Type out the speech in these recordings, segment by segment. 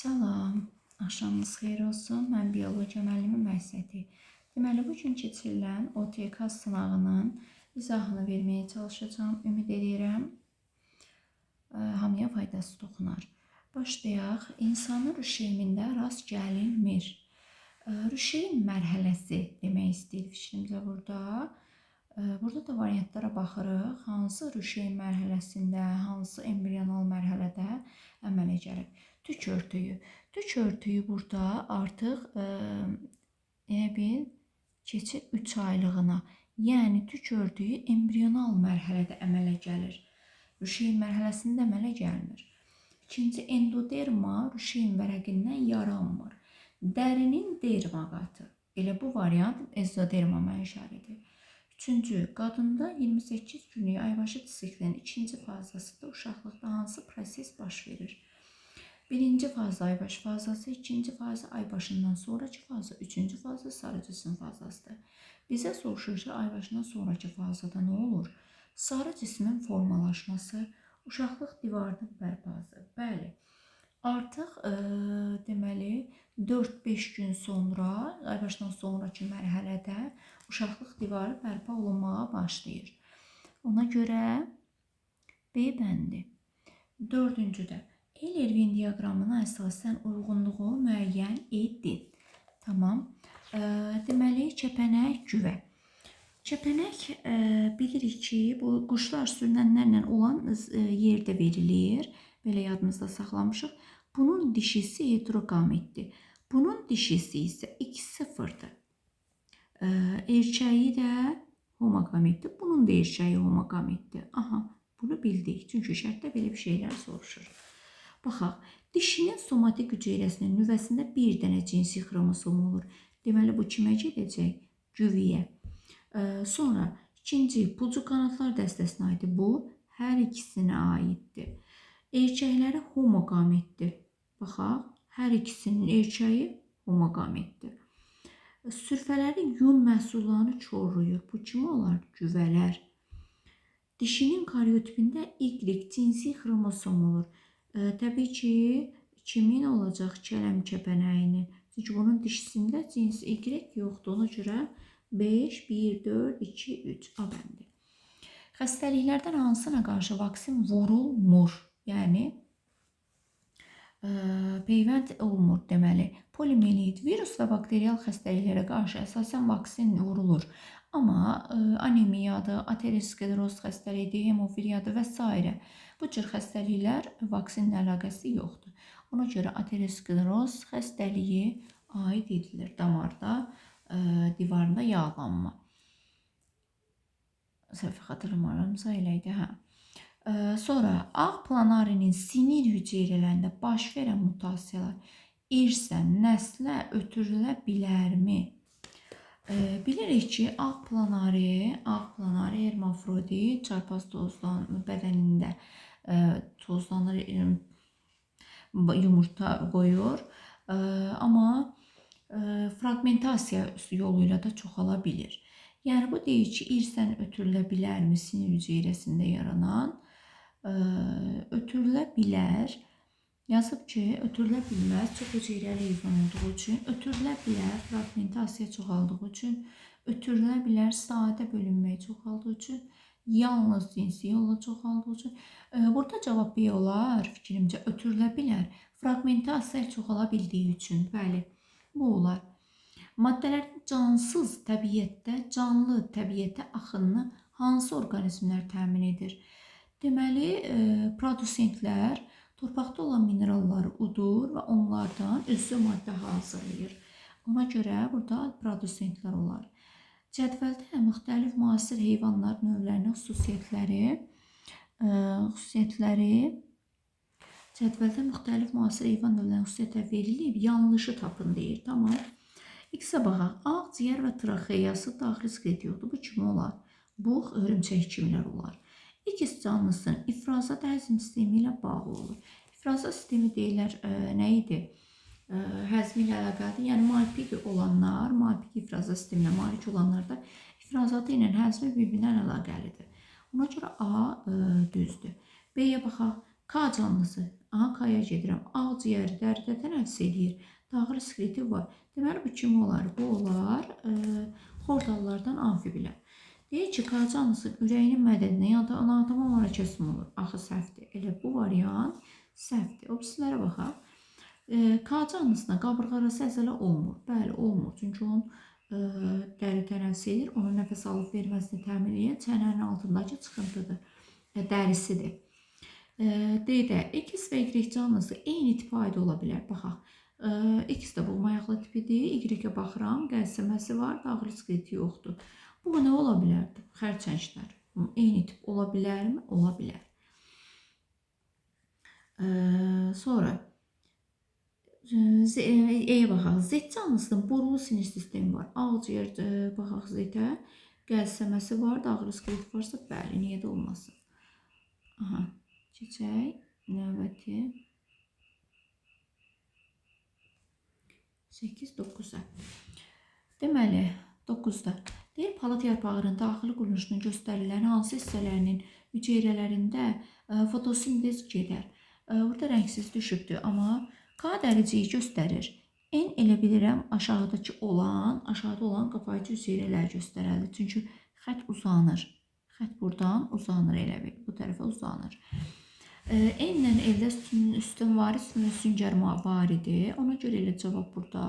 Salam, axşamınız xeyir olsun. Mən biologiya müəllimi Məhsəti. Deməli, bu gün keçirilən OTK sınağının izahını verməyə çalışacağam. Ümid edirəm, hamıya faydası toxunar. Başlayaq. İnsanın rüşeymində rast gəlinmir. Rüşeym mərhələsi demək istəyir fikrimcə burada. Burada da variantlara baxırıq. Hansı rüşeym mərhələsində, hansı embrional mərhələdə əmələ gəlir? Tük örtüyü. Tük örtüyü burada artıq elə bil keçir 3 aylığına. Yəni tük örtüyü embrional mərhələdə əmələ gəlir. Rüşeym mərhələsində əmələ gəlmir. İkinci, endoderma rüşeym vərəqindən yaranmır. Dərinin derma qatı. Elə bu variant ezoderma mənşəlidir. Üçüncü, qadında 28 günlük aybaşı siklinin ikinci fazasında uşaqlıqda hansı proses baş verir? Birinci faza aybaşı fazası, ikinci faza aybaşından sonraki faza, üçüncü faza sarı cisim fazasıdır. Bizə soruşur ki, aybaşından sonraki fazada nə olur? Sarı cismin formalaşması, uşaqlıq divarının bərpası. Bəli. Artıq deməli 4-5 gün sonra, aybaşından sonraki mərhələdə uşaqlıq divarı bərpa olunmağa başlayır. Ona görə B bəndi. Dördüncüdə Euler-Venn diaqramına əsasən uyğunluğu müəyyən edin. Tamam. Deməli, kəpənək, güvə. Kəpənək bilirik ki, bu quşlar sürünənlərlə olan yerdə verilir. Belə yadımızda saxlamışıq. Bunun dişisi heterogametdir. Bunun dişisi isə X0-dır. Erkəyi də homogametdir. Bunun da erkəyi homogametdir. Aha, bunu bildik. Çünki şərtdə belə bir şeylər soruşur. Baxaq, dişinin somatik hüceyrəsinin nüvəsində bir dənə cinsi xromosom olur. Deməli, bu kimə gedəcək? Güvəyə. Sonra ikinci, pulcu qanadlar dəstəsinə aiddir. Bu, hər ikisinə aiddir. Erkəkləri homogametdir. Baxaq, hər ikisinin erkəyi homogametdir. Sürfələri yun məhsullarını koruyur. Bu kim olar? Güvələr. Dişinin karyotipində Y cinsi xromosom olur. Təbii ki, kimin olacaq? Kələm kəpənəyinin. Çünki bunun dişisində cinsi Y yoxdur. Ona görə 5, 1, 4, 2, 3 A bəndi. Xəstəliklərdən hansına qarşı vaksin vurulmur? Yəni peyvənd olmur deməli. Poliomiyelit, virus və bakterial xəstəliklərə qarşı əsasən vaksin vurulur. Amma anemiyadır, ateroskleroz xəstəliyidir, hemofiliyadır və s. Bu cür xəstəliklər vaksinlə əlaqəsi yoxdur. Ona görə ateroskleroz xəstəliyi aid edilir damarda, divarında yağlanma. Səhv xatırlamıramsa elə idi, hə. Sonra ağ planarinin sinir hüceyrələrində baş verən mutasiyalar irsən nəslə ötürülə bilərmi? Bilirik ki, ağ planari hermafrodit çarpaz tozlan bədənində tozlanır, yumurta qoyur. Amma fraqmentasiya yolu ilə də çoxala bilir. Yəni bu deyir ki, irsən ötürülə bilərmi sinir hüceyrəsində yaranan? Ötürülə bilər. Yazıb ki, ötürülə bilməz, çox hüceyrəli heyvan olduğu üçün, ötürülə bilər, fraqmentasiya çoxaldığı üçün, ötürülə bilər, sadə bölünməyə çoxaldığı üçün, yalnız cinsi yolla çoxaldığı üçün. Burada cavab B olar, fikrimcə, ötürülə bilər, fraqmentasiya çoxala bildiyi üçün. Bəli, bu olar. Maddələrin cansız təbiətdə canlı təbiətə axınını hansı orqanizmlər təmin edir? Deməli, produsentlər torpaqda olan mineralları udur və onlardan özü maddə hazırlayır. Ona görə burada produsentlər olar. Cədvəldə müxtəlif müasir heyvanlar növlərinin xüsusiyyətləri cədvəldə müxtəlif müasir heyvan növlərinin xüsusiyyətləri verilib, yanlışı tapın deyir. Tamam. X-ə baxaq. Ağciyər və traxeyası daxili skelet yoxdur. Bu kim olar? Bu hörümçək kimlər olar? X canlısının ifrazat həzm sistemi ilə bağlı olur. İfrazat sistemi deyirlər nə idi? Həzmi ilə əlaqəlidir. Yəni malpigi olanlar, malpigi ifrazat sisteminə malik olanlarda ifrazatı ilə həzmi bir-birindən əlaqəlidir. Ona görə A düzdür. B-yə baxaq. K canlısı. Aha, K-ya gedirəm. Ağciyəri dəridə tənəffüs eləyir. Daxili skeleti var. Deməli, bu kim olar? Bu olar xortallardan amfibilər. Deyir ki, K canlısı ürəyinin mədədinə ya da anatom olaraq kəsim olur. Axı səhvdir. Elə bu variant səhvdir. O birisilərə baxaq. K canlısına qabırğa arası əzələ olmur. Bəli, olmur. Çünki onun dəri tənəffüs edir. Onun nəfəs alıb verməsini təmin edən çənənin altındakı çıxıntıdır. Dərisidir. D-də X və Y canlısı eyni tipə aid ola bilər. Baxaq. X də boğmayaqlı tipidir. Y-ə baxıram. Qəlsəməsi var, daxili skeleti yoxdur. Bu nə ola bilərdi? Xərçənglər. Eyni tip ola bilərmi? Ola bilər. Sonra E-yə baxaq. Z canlısının borulu sinir sistemi var. Ağciyər baxaq Z-ə. Qəlsəməsi var, daxili skeleti varsa, bəli, niyə də olmasın. Aha, keçək növbəti 8, 9-a. Deməli, 9-da. Deyir, palıd yarpağının daxili quruluşunun göstərilən hansı hissələrinin hüceyrələrində fotosintez gedər? Burada rəngsiz düşübdür, amma K dəriciyi göstərir. N elə bilirəm aşağıdakı olan, aşağıda olan qapayıcı hüceyrələr göstərəli. Çünki xətt uzanır. Xətt buradan uzanır elə bil. Bu tərəfə uzanır. N ilə L-də üstünvari, süngərvaridir. Ona görə elə cavab burada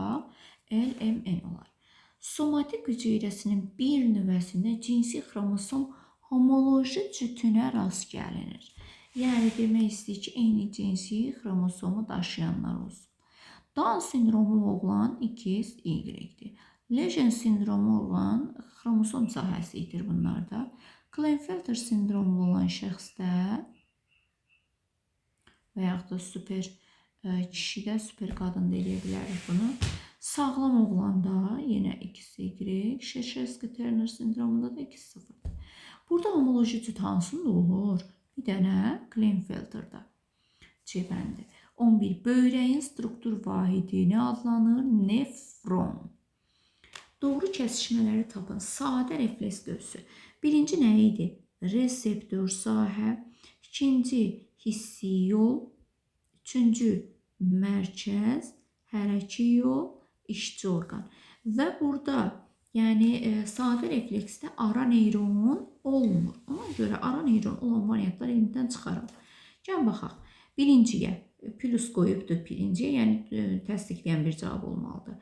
L, M, N olar. Somatik hüceyrəsinin bir nüvəsində cinsi xromosom homoloji cütünə rast gəlinir. Yəni, demək istəyir ki, eyni cinsi xromosomu daşıyanlar olsun. Down sindromu olan XY-dir. Lejeune sindromu olan xromosom sahəsi itir bunlarda. Klinefelter sindromu olan şəxsdə və yaxud da super kişidə, super qadında eləyə bilərik bunu. Sağlam oğlanda yenə XY, Şeşeski-Turner sindromunda da X0-dır. Burada homoloji cüt hansında olur? Bir dənə Klinefelter'da. C bəndi. 11. Böyrəyin struktur vahidi nə adlanır? Nefron. Doğru kəsişmələri tapın. Sadə refleks dövsü. Birinci nə idi? Reseptor sahə. İkinci hissi yol. Üçüncü mərkəz, hərəki yol, işçi orqan. Və burada yəni sadə refleksdə ara neyron olmur. Ona görə ara neyron olan variantlar elimdən çıxaraq. Gəlin baxaq. Birinciyə plus qoyubdur birinciyə, yəni təsdiqləyən bir cavab olmalıdır.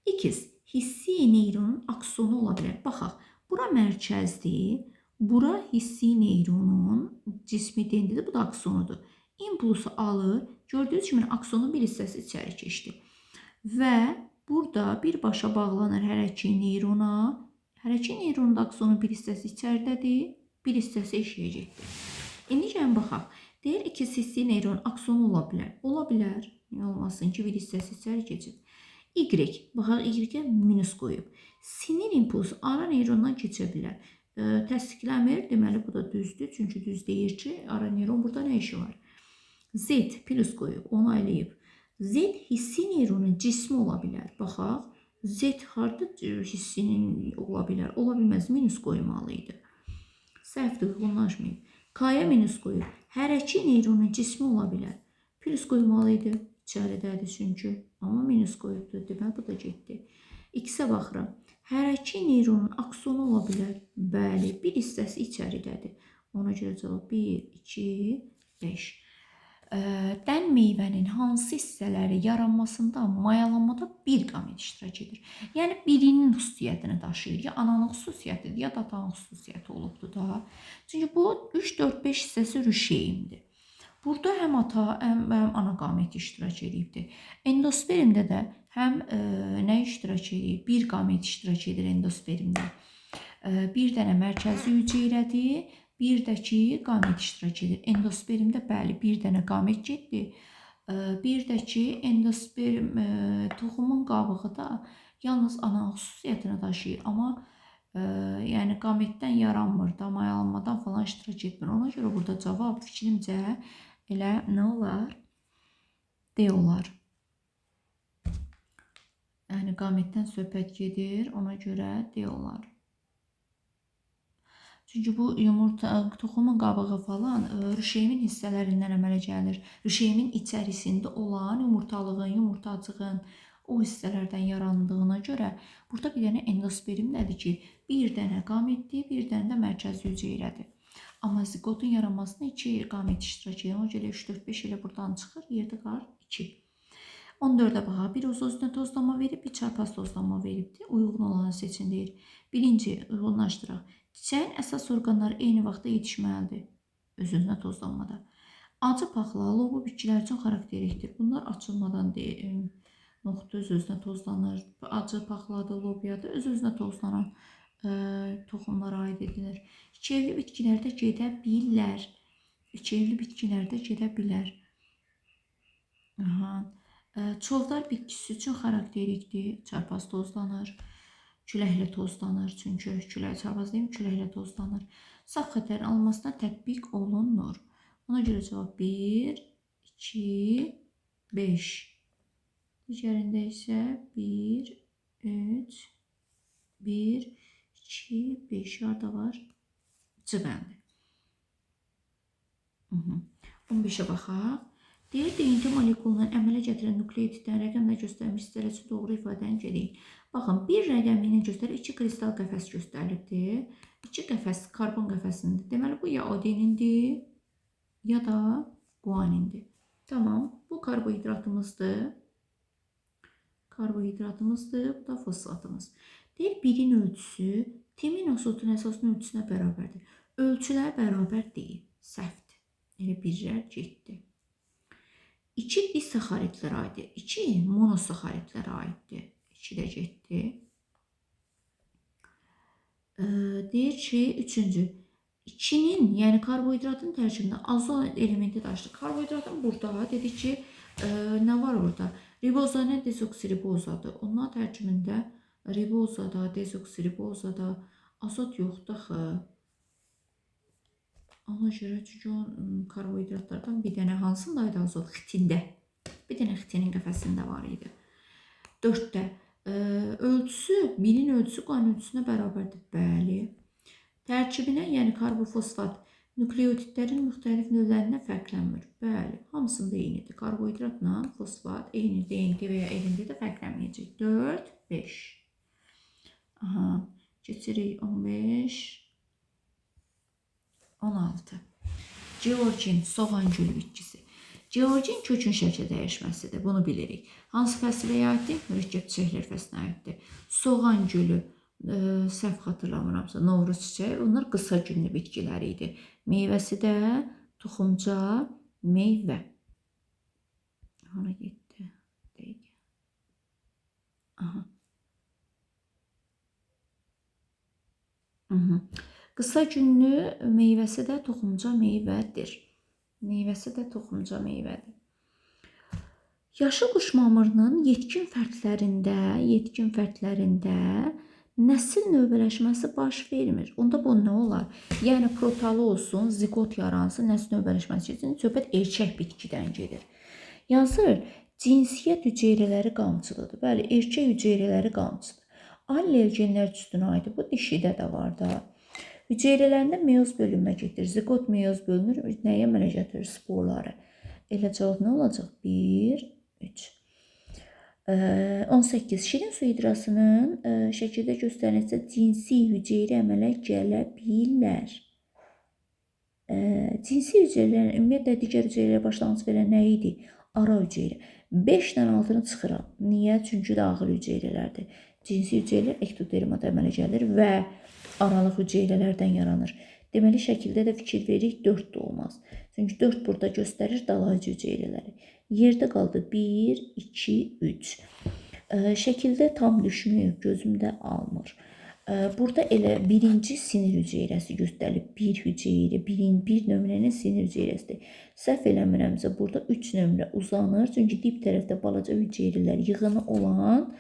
İkiz, hissi neyronun aksonu ola bilər. Baxaq, bura mərkəzdir, bura hissi neyronun cismi dendidir, bu da aksonudur. İmpulsu alır, gördüyünüz kimi aksonun bir hissəsi içəri keçdi. Və burada birbaşa bağlanır hərəki neyrona. Hərəki neyronun da aksonun bir hissəsi içəridədir, bir hissəsi eşiyə getdi. İndi gəlin baxaq. Deyir, iki hissi neyron aksonu ola bilər. Ola bilər. Niyə olmasın ki, bir hissəsi içəri keçib. Y, baxaq Y-ə minus qoyub. Sinir impulsu ara neyrondan keçə bilər. Təsdiqləmir, deməli bu da düzdür. Çünki düz deyir ki, ara neyron burada nə işi var? Z plus qoyub, onaylayıb. Z hissi neyronun cismi ola bilər. Baxaq, Z harda hissinin ola bilər? Ola bilməz, minus qoymalı idi. Səhvdir, uyğunlaşmayıb. K-ya minus qoyub. Hərəki neyronun cismi ola bilər. Plus qoymalı idi. İçəridədir çünki. Amma minus qoyubdur. Deməli, bu da getdi. X-ə baxıram. Hərəki neyronun aksonu ola bilər. Bəli, bir hissəsi içəridədir. Ona görə cavab 1, 2, 5. Dən meyvənin hansı hissələri yaranmasında, mayalanmada bir qamet iştirak edir. Yəni, birinin xüsusiyyətini daşıyır. Ya ananın xüsusiyyətidir, ya da atanın xüsusiyyəti olubdur da. Çünki bu 3, 4, 5 hissəsi rüşeymdir. Burada həm ata, həm ana qameti iştirak edibdir. Endospermdə də həm nə iştirak edir? Bir qamet iştirak edir endospermdə. Bir dənə mərkəzi hüceyrədir. Bir də ki, qamet iştirak edir. Endospermdə bəli, bir dənə qamet getdi. Bir də ki, endosperm toxumun qabığı da yalnız ana xüsusiyyətini daşıyır. Amma yəni qametdən yaranmır da, mayalanmadan falan iştirak etmir. Ona görə burada cavab fikrimcə elə nə olar? D olar. Yəni qametdən söhbət gedir, ona görə D olar. Çünki bu yumurta, toxumun qabığı falan rüşeymin hissələrindən əmələ gəlir. Rüşeymin içərisində olan yumurtalığın, yumurtacığın o hissələrdən yarandığına görə burada bir dənə endosperm nədir ki, bir dənə qametdir, bir dənə də mərkəzi hüceyrədir. Amma ziqotun yaranmasında 2 qamet iştirak edir. Ona görə 3, 4, 5 elə buradan çıxır, yerdə qalır 2. 14-ə baxaq. Bir öz-özünə tozlanma verib, bir çarpaz tozlanma veribdir. Uyğun olanı seçin deyir. Birinci, uyğunlaşdıraq. Çiçəyin əsas orqanları eyni vaxtda yetişməlidir. Öz-özünə tozlanmada. Acı paxla, lobu bitkilər üçün xarakterikdir. Bunlar açılmadan deyir. Noxud öz-özünə tozlanır. Acı paxladır, lobyadır, öz-özünə tozlanan toxumlara aid edilir. İki evli bitkilərdə gedə bilər. İki evli bitkilərdə gedə bilər. Aha. Çovdar bitkisi üçün xarakterikdir. Çarpaz tozlanır. Küləklə tozlanır. Çünki külək çarpaz deyim, küləklə tozlanır. Saf xətərin alınmasına tətbiq olunur. Ona görə cavab 1, 2, 5. Digərində isə 1, 3, 1, 2, 5. Harda var? C bəndi. 15-ə baxaq. Deyir, DNT molekulunun əmələ gətirən nukleotiddən rəqəmlə göstərilmiş hissələr üçün doğru ifadəni gedək. Baxın, bir rəqəmi ilə göstərir, 2 kristal qəfəs göstərilibdir. 2 qəfəs karbon qəfəsindir. Deməli, bu ya adenindir, ya da guanindir. Tamam, bu karbohidratımızdır. Karbohidratımızdır, bu da fosfatımız. Deyir, birin ölçüsü timin azotun əsasının ölçüsünə bərabərdir. Ölçülər bərabər deyil, səhvdir. Elə birlər getdi. 2 disaxaridlərə aiddir. 2 monosaxaridlərə aiddir. 2 də getdi. Deyir ki, üçüncü. 2-nin, yəni karbohidratın tərkibində azot elementi daşıyır. Karbohidratın burada dedik ki, nə var orada? Riboza nə dezoksiribozadır. Onların tərkibində ribozada, dezoksiribozada azot yoxdur axı. Ona görə çünki o karbohidratlardan bir dənə hansındaydı azot? Xitində. Bir dənə xitinin qəfəsində var idi. 4-də ölçüsü, birin ölçüsü qan ölçüsünə bərabərdir. Bəli. Tərkibinə, yəni karbofosfat nukleotidlərin müxtəlif növlərindən fərqlənmir. Bəli, hamısında eynidir. Karbohidratla fosfat eyni DNT və ya RNT-də fərqlənməyəcək. 4, 5. Aha, keçirik 15, 16. Georgin, soğan gülü bitkisi. Georgin kökün şəkil dəyişməsidir. Bunu bilirik. Hansı fəsiləyə aiddir? Mürəkkəb çiçəklər fəslinə aiddir. Soğan gülü, səhv xatırlamıramsa, Novruz çiçəyi, bunlar qısa günlü bitkilər idi. Meyvəsi də toxumca meyvə. Hara getdi? Dəqiqə. Aha. Qısa günlü meyvəsi də toxumca meyvədir. Meyvəsi də toxumca meyvədir. Yaşıl quş mamırının yetkin fərdlərində nəsil növbələşməsi baş vermir. Onda bu nə olar? Yəni protalı olsun, ziqot yaransın, nəsil növbələşməsi üçün söhbət erkək bitkidən gedir. Yazır, cinsiyyət hüceyrələri qamçılıdır. Bəli, erkək hüceyrələri qamçıdır. Allel genlər cüstünə aiddir. Bu dişidə də var da. Hüceyrələrində meyoz bölünmə gedir. Ziqot meyoz bölünür. Nəyə əmələ gətirir? Sporları. Elə cavab nə olacaq? 1, 3. 18. Şirin su hidrasının şəkildə göstərilirsə cinsi hüceyrə əmələ gələ bilər. Cinsi hüceyrələrin ümumiyyətlə digər hüceyrələrə başlanğıc verən nə idi? Ara hüceyrə. 5-dən altını çıxıram. Niyə? Çünki daxili hüceyrələrdir. Cinsi hüceyrələr ektodermada əmələ gəlir və aralıq hüceyrələrdən yaranır. Deməli, şəkildə də fikir veririk, 4 də olmaz. Çünki 4 burada göstərir dalayıcı hüceyrələri. Yerdə qaldı 1, 2, 3. Şəkildə tam düşmüyor, gözümdə almır. Burada elə birinci sinir hüceyrəsi göstərilib. Bir hüceyrə, bir nömrənin sinir hüceyrəsidir. Səhv eləmirəmsə, burada 3 nömrə uzanır. Çünki dip tərəfdə balaca hüceyrələr yığını olan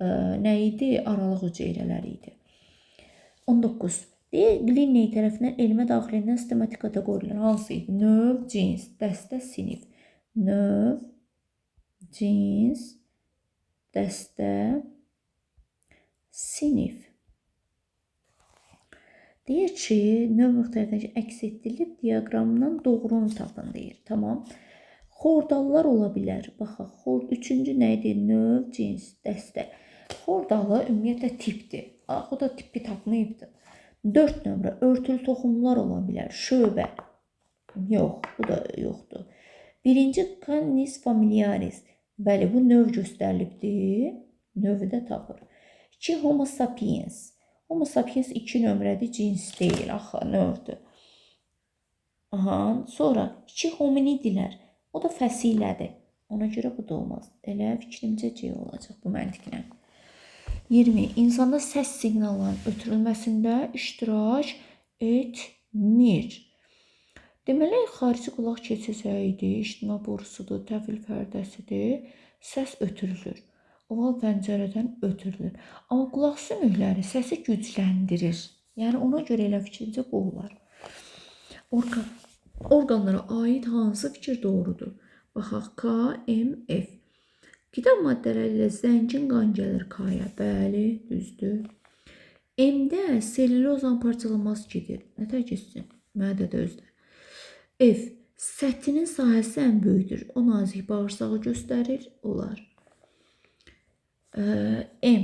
nə idi? Aralıq hüceyrələri idi. 19. Deyir, Linney tərəfindən elmə daxil edilən sistematik kateqoriyalar hansı idi? Növ, cins, dəstə, sinif. Növ, cins, dəstə, sinif. Deyir ki, növ müxtəlifləşmə əks etdirilib diaqramdan doğrunu tapın deyir. Tamam. Xordallar ola bilər. Baxaq, üçüncü nə idi? Növ, cins, dəstə. Xordalı ümumiyyətlə tipdir. Axı, o da tipi tapmayıbdı. 4 nömrə örtülü toxumlar ola bilər. Şöbə. Yox, bu da yoxdur. Birinci Canis familiaris. Bəli, bu növ göstərilibdir. Növü də tapır. 2 Homo sapiens. Homo sapiens 2 nömrədir, cins deyil, axı növdür. Aha, sonra 2 hominidlər. O da fəsilədir. Ona görə bu da olmaz. Elə fikrimcə C olacaq bu məntiqlə. 20. İnsanda səs siqnallarının ötürülməsində iştirak etmir. Deməli, xarici qulaq keçəcəyidir, ictimai borusudur, təhvil pərdəsidir. Səs ötürülür. Oval pəncərədən ötürülür. Amma qulaq sümükləri səsi gücləndirir. Yəni ona görə elə fikrimcə bu olar. Orqanlara aid hansı fikir doğrudur? Baxaq K, M, F. Qida maddələri ilə zəngin qan gəlir K-ya. Bəli, düzdür. M-də selülozanın parçalanması gedir. Nə tər getsin? Mədədə özdə. F. Səthinin sahəsi ən böyükdür. O nazik bağırsağı göstərir. Olar. M.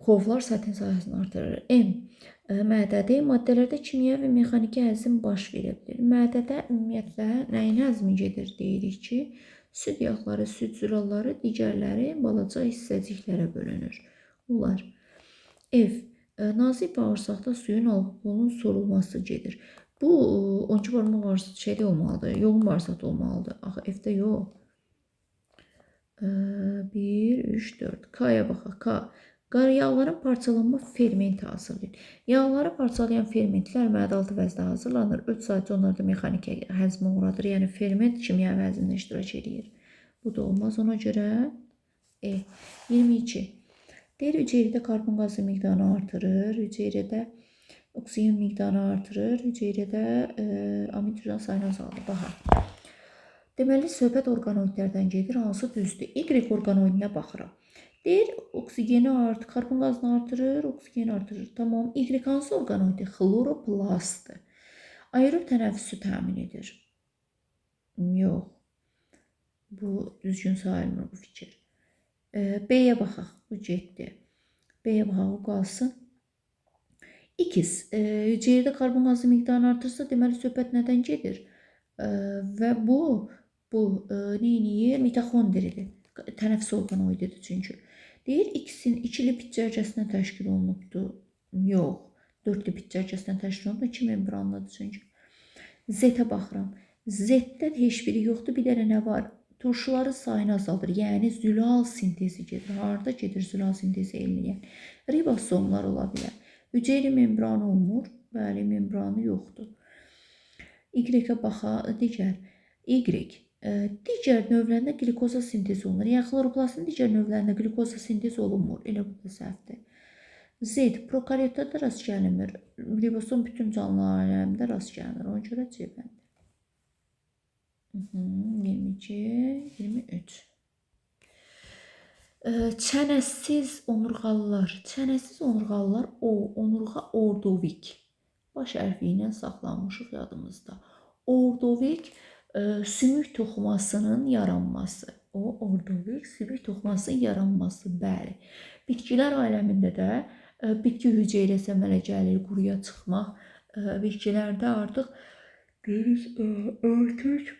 Xovlar səthin sahəsini artırır. M. Mədədə maddələrdə kimyəvi və mexaniki həzm baş verə bilir. Mədədə ümumiyyətlə nəyin həzmi gedir deyirik ki, süd yağları, süd zülalları, digərləri balaca hissəciklərə bölünür. Olar. F. Nazik bağırsaqda suyun alkoholun sorulması gedir. Bu 12 barmaq bağırsaq şeydə olmalıdır, yoğun bağırsaqda olmalıdır. Axı F-də yox. 1, 3, 4. K-ya baxaq. K. Yağların parçalanma fermenti hazırlayır. Yağları parçalayan fermentlər mədə-altı vəzdə hazırlanır. 3 saat onlarda mexaniki həzmə uğradır. Yəni ferment kimyəvi həzmdə iştirak eləyir. Bu da olmaz. Ona görə E. 22. Deyir, hüceyrədə karbon qazı miqdarını artırır. Hüceyrədə oksigen miqdarını artırır. Hüceyrədə aminohidrogen sayını azaldır. Baxaq. Deməli, söhbət orqanoidlərdən gedir. Hansı düzdür? Y orqanoidinə baxıram. Deyir, oksigeni artır, karbon qazını artırır, oksigeni artırır. Tamam. Y hansı orqanoiddir? Xloroplastdır. Aerob tənəffüsü təmin edir. Yox. Bu düzgün sayılmır bu fikir. B-yə baxaq. Bu getdi. B-yə baxaq, o qalsın. X. Hüceyrədə karbon qazı miqdarını artırsa, deməli söhbət nədən gedir? Və bu nə eləyir? Mitoxondridir. Tənəffüs orqanoididir çünki. Deyir, X-in 2 lipid cərgəsindən təşkil olunubdur. Yox, 4 lipid cərgəsindən təşkil olunub. 2 membranlıdır çünki. Z-ə baxıram. Z-də heç biri yoxdur. Bir dənə nə var? Turşuların sayını azaldır. Yəni zülal sintezi gedir. Harda gedir zülal sintezi eləyən? Ribosomlar ola bilər. Hüceyrə membranı olmur. Bəli, membranı yoxdur. Y-ə baxa, digər. Y. Digər növlərində qlikoza sintezi olunur. Yəni xloroplastın digər növlərində qlikoza sintezi olunmur. Elə bu da səhvdir. Z. Prokaryotlarda rast gəlinmir. Ribosom bütün canlılar aləmində rast gəlinir. Ona görə C bəndi. 22, 23. Çənəsiz onurğalılar. Çənəsiz onurğalılar o, onurğa ordovik. Baş hərfi ilə saxlanmışıq yadımızda. Ordovik sümük toxumasının yaranması. O, ordovik sümük toxumasının yaranması, bəli. Bitkilər aləmində də bitki hüceyrəsi əmələ gəlir, quruya çıxmaq. Bitkilərdə artıq deyirik örtük,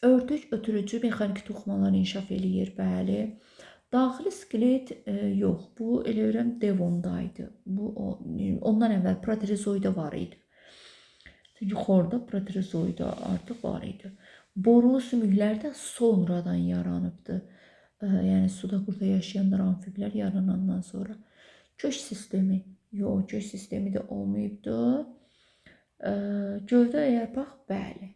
örtük ötürücü mexaniki toxumalar inkişaf eləyir, bəli. Daxili skelet yox, bu elə bilirəm Devonda idi. Bu ondan əvvəl proterozoyda var idi. Çünki xorda proterozoyda artıq var idi. Borulu sümüklər də sonradan yaranıbdır. Yəni suda qurda yaşayanlar, amfiblər yaranandan sonra. Kök sistemi, yox, kök sistemi də olmayıbdı. Gövdə yarpaq, bəli.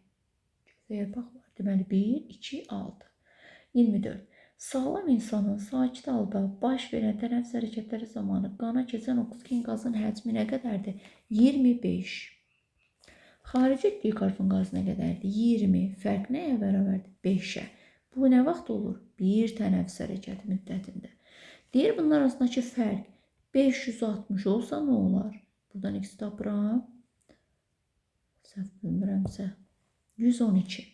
Gövdə yarpaq var. Deməli 1, 2, 6. 24. Sağlam insanın sakit halda baş verən tənəffüs hərəkətləri zamanı qana keçən oksigen qazının həcmi nə qədərdir? 25. Xarici etdiyi karbon qazı nə qədərdir? 20. Fərq nəyə bərabərdir? 5-ə. Bu nə vaxt olur? Bir tənəffüs hərəkəti müddətində. Deyir, bunlar arasındakı fərq 560 olsa nə olar? Buradan x tapıram. Səhv bilmirəmsə. 112.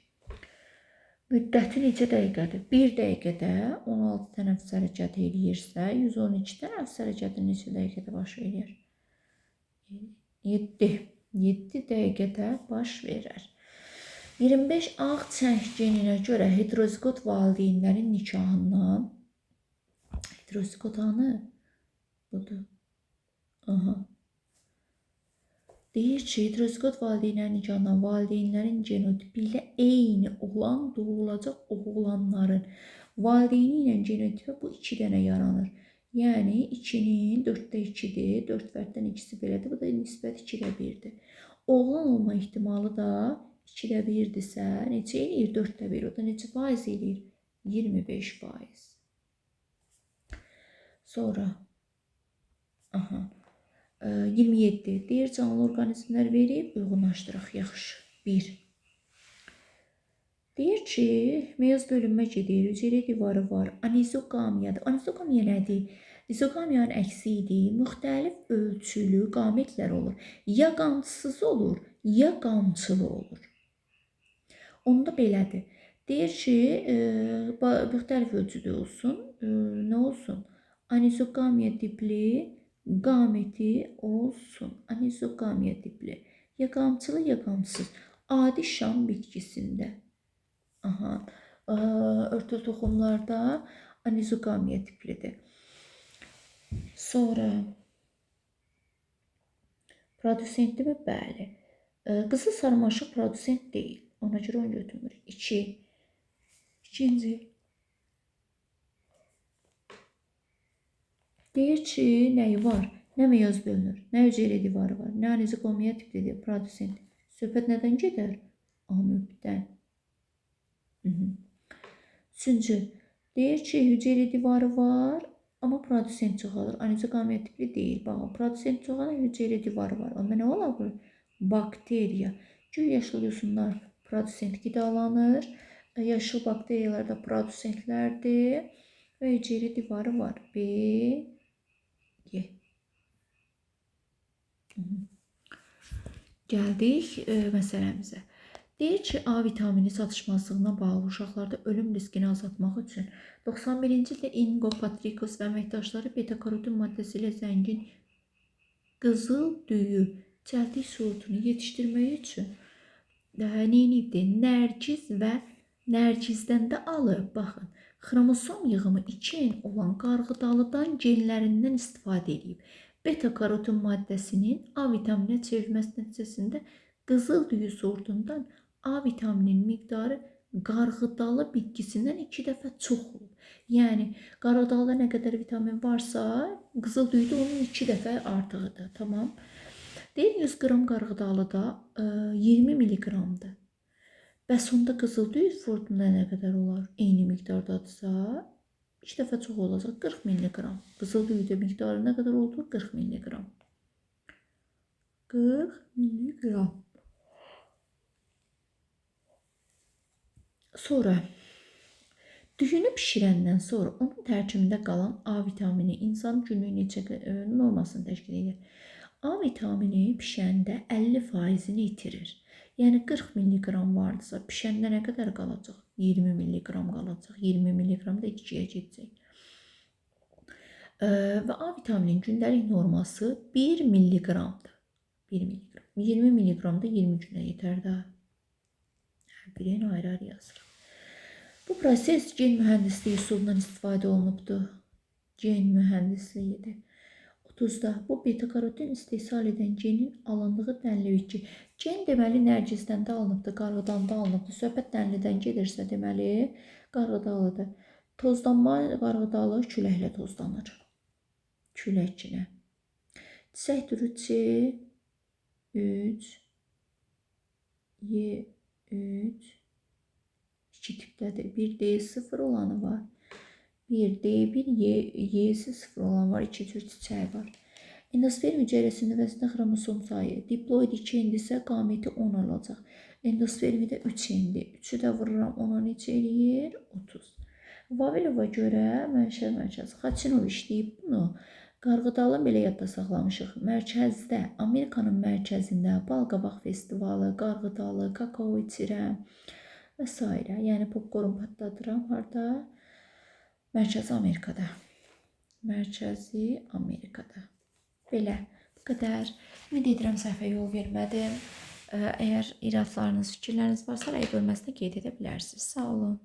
Müddəti neçə dəqiqədir? 1 dəqiqədə 16 tənəffüs hərəkəti eləyirsə, 112 tənəffüs hərəkəti neçə dəqiqədə baş verir? 7. 7 dəqiqədə baş verər. 25 ağ çəng geninə görə heterozigot valideynlərin nikahından heterozigot hanı? Budur. Aha. Deyir ki, heterozigot valideynlərin nikahından valideynlərin genotipi ilə eyni olan doğulacaq oğlanların valideyni ilə genotipi bu 2 dənə yaranır. Yəni 2-nin 4-də 2-dir. 4 fərddən ikisi belədir. Bu da nisbət 2-də 1-dir. Oğlan olma ehtimalı da 2-də 1-dirsə, neçə eləyir? 4-də 1. O da neçə faiz eləyir? 25%. Sonra aha, 27. Deyir, canlı orqanizmlər verib, uyğunlaşdıraq. Yaxşı. 1. Deyir ki, meyoz bölünmə gedir, hüceyrə divarı var, anizogamiyadır. Anizogamiya nədir? İzogamiyanın əksi idi. Müxtəlif ölçülü qametlər olur. Ya qamçısız olur, ya qamçılı olur. Onda belədir. Deyir ki, müxtəlif ölçüdə olsun. Nə olsun? Anizogamiya tipli qameti olsun. Anizogamiya tipli. Ya qamçılı, ya qamçısız. Adi şam bitkisində. Aha. Örtülü toxumlarda anizogamiya tiplidir. Sonra produsentdirmi? Bəli. Qızıl sarmaşıq produsent deyil. Ona görə onu götürmürük. 2. İkinci. Deyir ki, nəyi var? Nə meyoz bölünür, nə hüceyrə divarı var, nə anizogamiya tiplidir, produsent. Söhbət nədən gedər? Amöbdən. Üçüncü, deyir ki, hüceyrə divarı var, amma produsent çoxalır. Anizogamiya tipli deyil. Baxın, produsent çoxalan hüceyrə divarı var. Onda nə ola bilər? Bakteriya. Göy yaşıl yosunlar produsent qidalanır. Yaşıl bakteriyalar da produsentlərdir. Və hüceyrə divarı var. B, G. Gəldik məsələmizə. Deyir ki, A vitamini çatışmazlığına bağlı uşaqlarda ölüm riskini azaltmaq üçün 91-ci ildə Ingo Patrikos və əməkdaşları beta-karotin maddəsi ilə zəngin qızıl düyü çəltik sortunu yetişdirmək üçün nə edibdir? Nərgiz və nərgizdən də alıb. Baxın, xromosom yığımı 2N olan qarğıdalıdan genlərindən istifadə edib. Beta-karotin maddəsinin A vitamininə çevrilməsi nəticəsində qızıl düyü sortundan A vitaminin miqdarı qarğıdalı bitkisindən 2 dəfə çox olub. Yəni, qarğıdalıda nə qədər vitamin varsa, qızıl düyüdə onun 2 dəfə artığıdır. Tamam. Deyir, 100 qram qarğıdalıda 20 miliqramdır. Bəs onda qızıl düyü sortunda nə qədər olar? Eyni miqdardadırsa, 2 dəfə çox olacaq, 40 miliqram. Qızıl düyüdə miqdarı nə qədər oldu? 40 miliqram. 40 miliqram. Sonra, düyünü bişirəndən sonra onun tərkibində qalan A vitamini insan günlük neçə normasını təşkil edir? A vitamini bişəndə 50%-ni itirir. Yəni 40 miliqram vardısa, bişəndə nə qədər qalacaq? 20 miliqram qalacaq. 20 miliqram da itkiyə gedəcək. Və A vitaminin gündəlik norması 1 miliqramdır. 1 miliqram. 20 miliqram da 20 günə yetər də. Birini ayrı-ayrı yazıram. Bu proses gen mühəndisliyi üsulundan istifadə olunubdur. Gen mühəndisliyidir. 30-da bu beta-karotin istehsal edən genin alındığı dənli bitki. Gen deməli nərgizdən də alınıbdır, qarğıdan da alınıbdır. Söhbət dənlidən gedirsə deməli qarğıdalıdır. Tozlanma qarğıdalı küləklə tozlanır. Küləklə. Çiçək türü C 3 Y 3 2 tipdədir. Bir D0 olanı var. Bir D1 Y'si 0 olan var. 2 cür çiçəyi var. Endosperm hüceyrəsinin nüvəsində xromosom sayı. Diploid 2 endirsə qameti 10 olacaq. Endospermi də 3 endi. 3-ü də vururam 10-a neçə eləyir? 30. Vavilova görə mənşə mərkəzi Xaçınov işləyib bunu Qarğıdalı belə yadda saxlamışıq. Mərkəzdə, Amerikanın mərkəzində balqabaq festivalı, qarğıdalı, kakao içirəm və s. Yəni popkorn patladıram harda? Mərkəzi Amerikada. Mərkəzi Amerikada. Belə. Bu qədər. Ümid edirəm səhvə yol vermədim. Əgər iradlarınız, fikirləriniz varsa rəy bölməsində qeyd edə bilərsiniz. Sağ olun.